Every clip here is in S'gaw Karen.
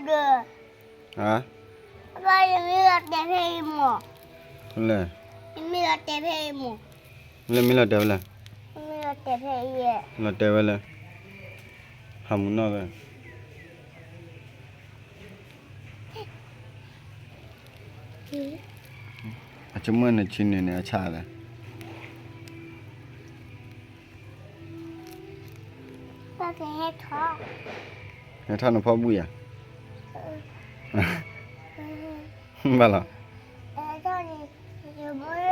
ဒီး, ဟါ, ပၢ် ယမ့ၢ်လီၤတဲာ်ဖဲအံၤမၢ်, လဲၣ်, ယမ့ၢ်လီၤတဲာ်ဖဲအံၤမၢ်, လဲၣ် မ့ၢ်လီၤတဲာ်ဖဲလဲၣ်, မ့ၢ်လီၤတဲာ်ဖဲအံၤ, လီၤတဲာ်ဝဲလဲၣ်, ဟးမုၢ်နီၢ်ဝဲ အဆိကမိၣ်နဆံနုာ်န့ၣ် အဆၣ်လဲၣ်, ပကဟဲထီၣ်, ဟဲထီၣ်နဖီၣ်ဘူၣ်ယၤ, ဘၣ်လီၤ,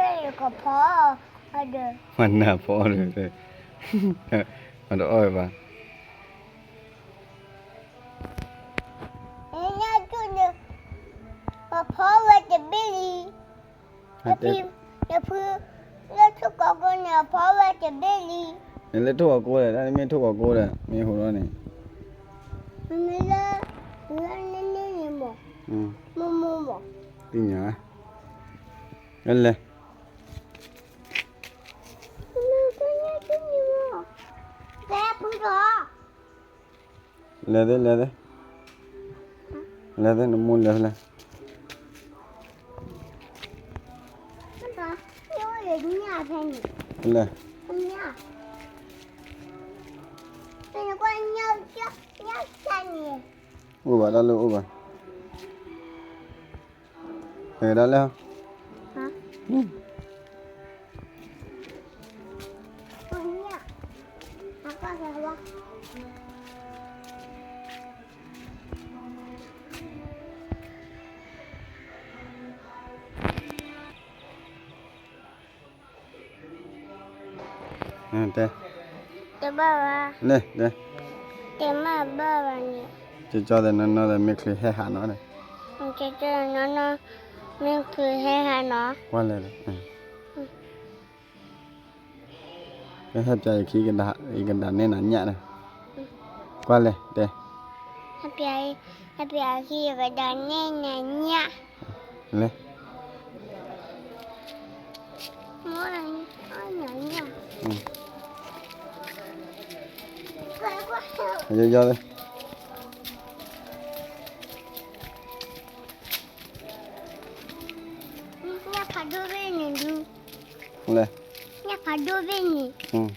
ယကဖီၣ်, မနၢ်ဖီၣ်ဒီး, မတအီၣ်ဝဲဘၣ် ညၣ်ကၠူၣ်န့ၣ်, ပဖီဝဲတဘ့ၣ်လံ, ယဖု, လၢထိၣ်ကီးကိန့ၣ် အဖီဝဲတဘ့ၣ်လံ, နလၢထိၣ်ကီးကိဒီး တၢ်နမ့ၢ်ထိၣ်ကီးကိဒီး မ့ၢ်ဟိးထီၣ်န့ၣ်, မ့မ့ၢ်လၢ, လၢန့ၣ်န့ၣ်မၢ်, မိၢ်မိၢ်မၢ်, သ့ၣ်ညါ, လဲၤ လဲၤသ့ လဲၤသ့, လဲၤသ့ နမိၢ်လဲၤသ့လဲၣ်, လဲၤ, အိၣ်ဘၣ်တၢ်လၢအိၣ်ဘၣ် တကဒါလဲၣ်, တဲ, တဲဘၣ်ဘၣ်, တဲမ့ၢ်ဘၣ်ဘၣ်န့ၣ်, ကၠီတဲနီၢ်နီၢ်ဒီး မ့ၢ်ချုးဟဲဟးနီၤ, ကၠီတဲနီၢ်နီၢ်, မ့ၢ်ချုးဟဲဟးနီၤ, ကွၢ်လဲၣ်, ကဟဲပျးယခံ ယကဒၣ်နဲနၤညၣ်ဒီး, ကွၢ်လဲၣ်, တဲ, ဟဲပျးယခံ ယကဒၣ်နဲနၤညၣ်, လဲၣ် ယယီၤ, ညၣ်ဖးဒိၣ်ဘ့ၣ်န့ၣ်ဒုး, လဲၣ်, ညၣ်ဖးဒိၣ်ဘ့ၣ်န့ၣ်,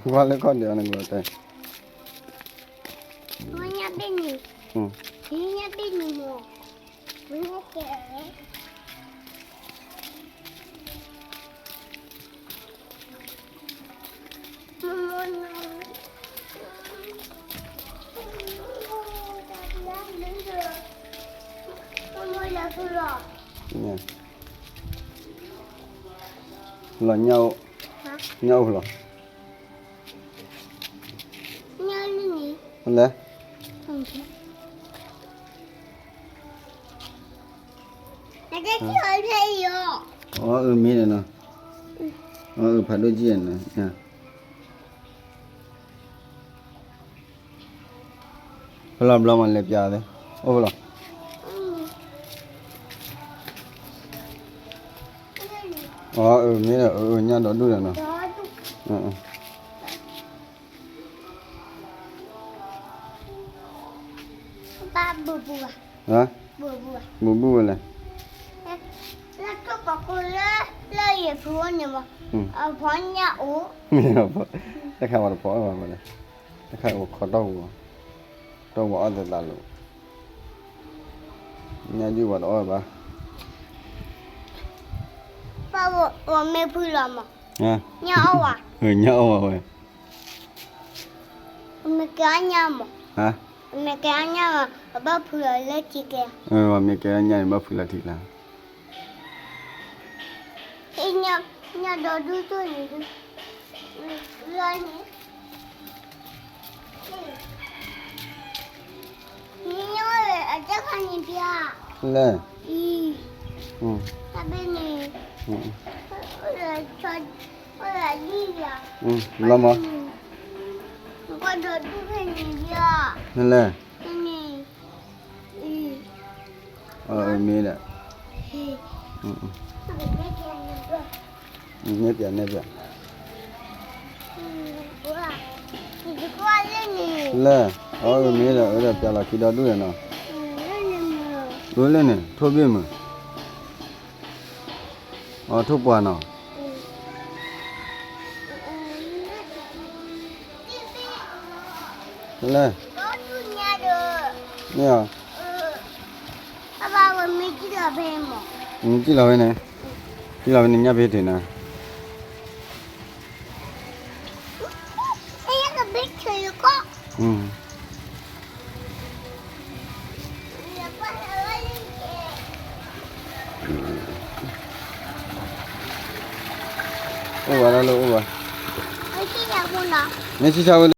ကွၢ်လၢခီၣ်ဒံးအီၤန့ၣ် ကလီၤတဲာ် ညၣ်ဘ့ၣ်န့ၣ်, ညၣ်ဘ့ၣ်န့ၣ်မ့ၢ်, မ့ၢ်ကဲ, လီၤညၣ်အိၣ်, ညၣ်အိၣ်လီၤ. လဲၣ်, အီၣ်အုၣ်မ့ၢ်န့ၣ်နီၤ, အီၣ်အုၣ်ဖးဒိၣ်ကံၢ်န့ၣ်, ဖဲလီၤဘျီမးလဲၤပျးသ့, အိၣ်ဖဲလီၤ, အီၣ်အုၣ်မ့ၢ်ဒီး အုၣ်ညၣ်ဒီဒူၣ်ဒီးနီၤ. ဘိးဘၣ်, ဘိးဘၣ်ဝဲလဲၣ်, လၢယဖုန့ၣ်မး, အဖီညၣ်အိၣ်, တခါဝဲတဖီအၢၣ်ဘၣ်ဝဲလဲၣ်, တခါအိၣ်ခီတီၢ်ပူၤ, တီၢ်ပူၤအီၣ်သသးလိာ်, ညၣ်ဒုၣ်ဝဲတအီၣ်ဘၣ်. ပၢ်, ပမ့ၢ်ဖုလီၤမး, ညၣ်အီၣ်ဝဲ, ညၣ်အီၣ်ဝဲဝဲ, မ့ၢ်ကဲအီၣ်ညၣ်မး, မ့ၢ်ကဲအီၣ်ညၣ်မး ပဘၣ်ဖုလီၤလၢထံကျါ, မ့ၢ်ကဲအီၣ်ညၣ်န့ၣ် ဘၣ်ဖုလီၤထံကျါ, ညၣ်ဒီဒူၣ်န့ၣ်, လၢန့ၣ် လဲၣ်, လီၤမး, လဲၣ်, အမ့ၢ်ဒီး, နဲၣ်ပျးနဲၣ်ပျး, လဲၣ်, အမ့ၢ်ဒီး အဝဲဒီးပျးလီၤခံဒီဒူၣ်န့ၣ်နီၤ. ဒိးလဲၣ်န့ၣ် ထိၣ်ဘ့ၣ်မုၢ်, အထိၣ်ပှၢ်နီၤ, လဲၣ်, မ့ၢ်အီၤ, မ့ၢ်ကံၣ်လီၤဖဲန့ၣ်, ကံၣ်လီၤဖဲန့ၣ်ညၣ်ဖဲထံးနၤ. အိၣ်ဘၣ်လၢလၢအိၣ်ဘၣ်, မ့ၢ်ဆံၣ်ဆါဝဲလၢ